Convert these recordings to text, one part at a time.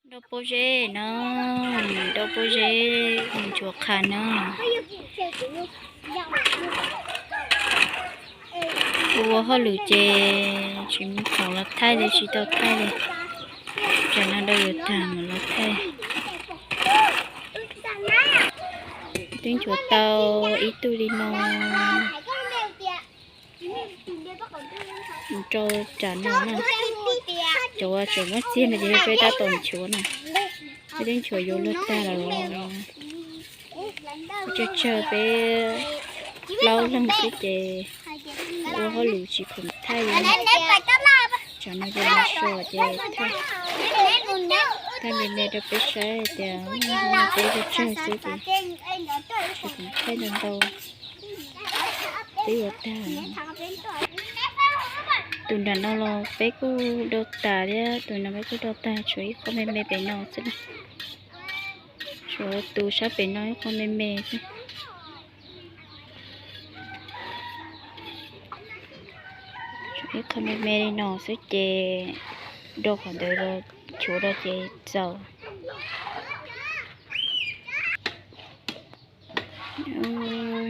Nrau pob zeb no, nrau pob zeb, nchuav qhav no. Ua hauj lwm ces tsis muaj khoom los thaij li, tsis tau thaij li. Tsam no nrau yuav tag mam los thaij. Twb nchuav tau ib tug li no. Rau tsam no na, cov uas tseem muaj txiag no ces peb tab tom nchuav na. Peb twb nchuav yuav luag tag lawm. Tsawg tsawg peb plaub leeg xwb ces ua hauj lwm tsis khoom thaij li. Tsam no ces los so ces thaij me me rau peb saib tias peb tsawg tsawg xwb ces tsis khoom thaij ntau ntau. Twb yuav tag. Tus nram no los peb kuj dau tas thiab, tus no peb kuj dau tag, tshuav ib qho me me pem no xwb. Tshuav tus sab pem no ib qho me me xwb. Tshuav ib qho me me li no xwb ces dau qhov ntawd los nchuav rau ces txaus.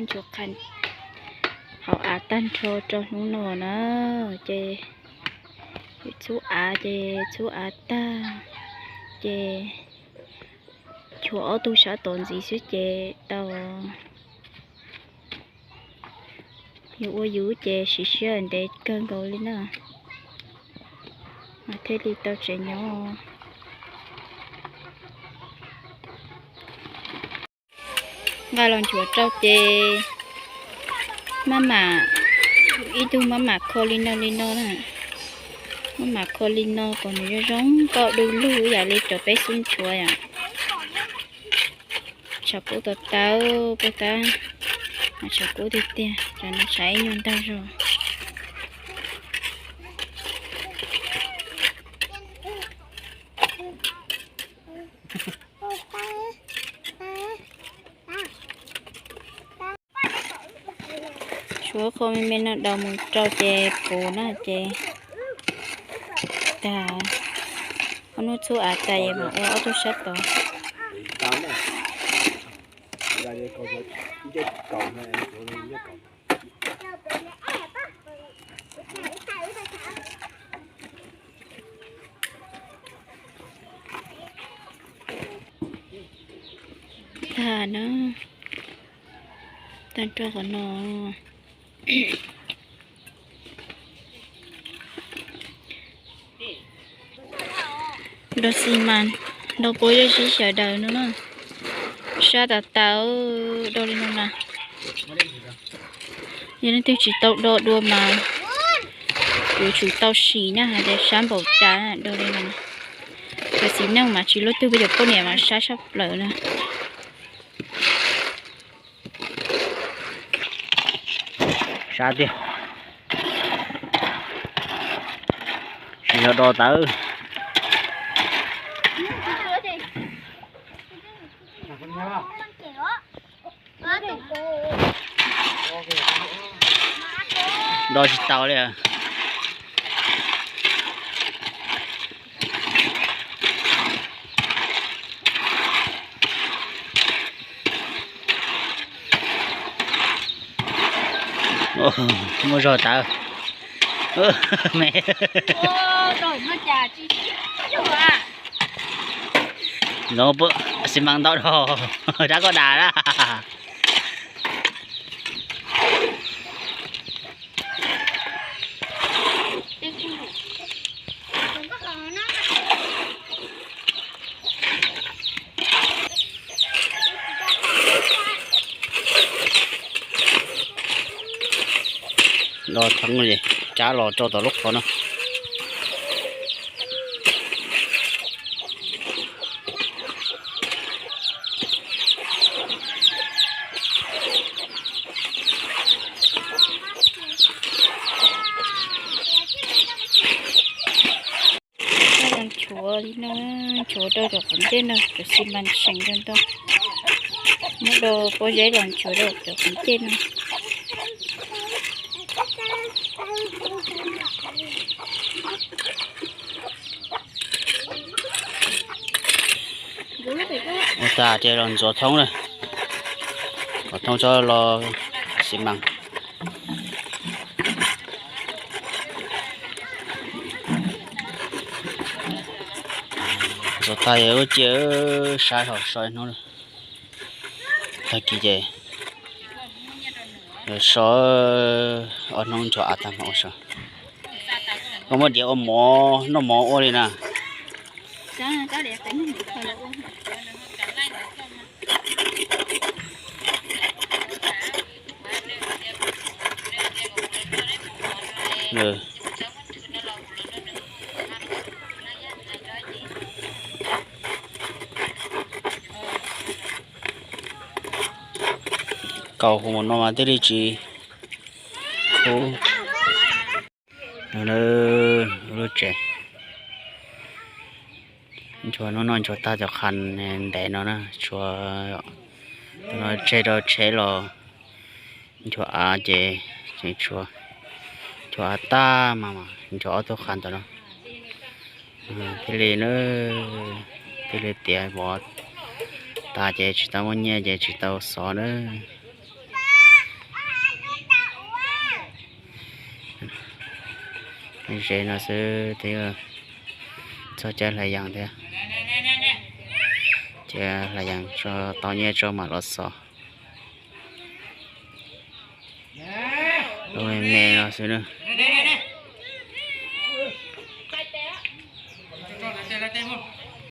Nchuav qhav hauv av tag nrho rau hnub no na, ces txhub av ces txhub av tag ces nchuav ob tug sab tod ntxiv xwb ces tau. Yus ua yus ces siv sij hawm ntev kawg nkaus li na, mas thiaj li tau tsev nyob. Nqa los nchuav rau ces maj mam, ib tug maj mam kho li no li no na. Maj mam kho li no kom nws zoo zoo nkauj du lug ib yam li cov peb xub nchuav yom. Tshav kub tau tawv peb tab, tshav kub tiag tiag, tsam no tshav ib nyuag ntag zog. Tshuav qho me me no daus mus rau ces puv na ces tag. Ob hnub txhub av tas es mam ua ob tug sab tod. Tag na, tag nrho qhov no. Nrau xi mas, nrau pob zeb sib xyaw daws no na. Sab tas tas, nrau li no na. Yog leej twg tsis tau do dua mas yuav tsum tau sim na hais tias sab npaum cas na, do li no. Cov txiv neej mas tsis luaj twg, peb cov poj niam mas sab tshaj plaws na. Sab tiag. Tsis yog do tawv. Do tsis tau li. Muaj zog tawv. Me. Nov xi mas ntau dhau, rab koj das na. Los theeb li, tsab los rau tom lub qhov no. Los nchuav li no, nchuav rau cov qhov ncauj no, cov xi mas seem rau ntau. Muab do pob zeb los nchuav rau cov qhov ncauj no. Tag ces los ntxuav thoob na, kom thoob txhob lo xi mas. Ntxuav tag es ua cia saib hauv so ib hnub. Tag kis ces so ob hnub nchuav av tag mam ua so. Koj muab diav ua mov noj mov ua li na. Kaus hu mus no mas thiaj li tsis hu. Lub tsev, nchuav hnub no nchuav tag cov qha ntev no na, tshuav no tseg rau tsheb los nchuav av ces tseem tshuav, nchuav av tag mas nchuav ob tug qha ntawd no. Thiaj li na, thiaj li tiav vov tas ces tsis tau muaj nyiaj ces tsis tau xov na. Ze no xwb thiab, txog caij hlais yas thiab, ces hlais yas tso tau nyiaj tso mam los xov. Lub me me no xwb na.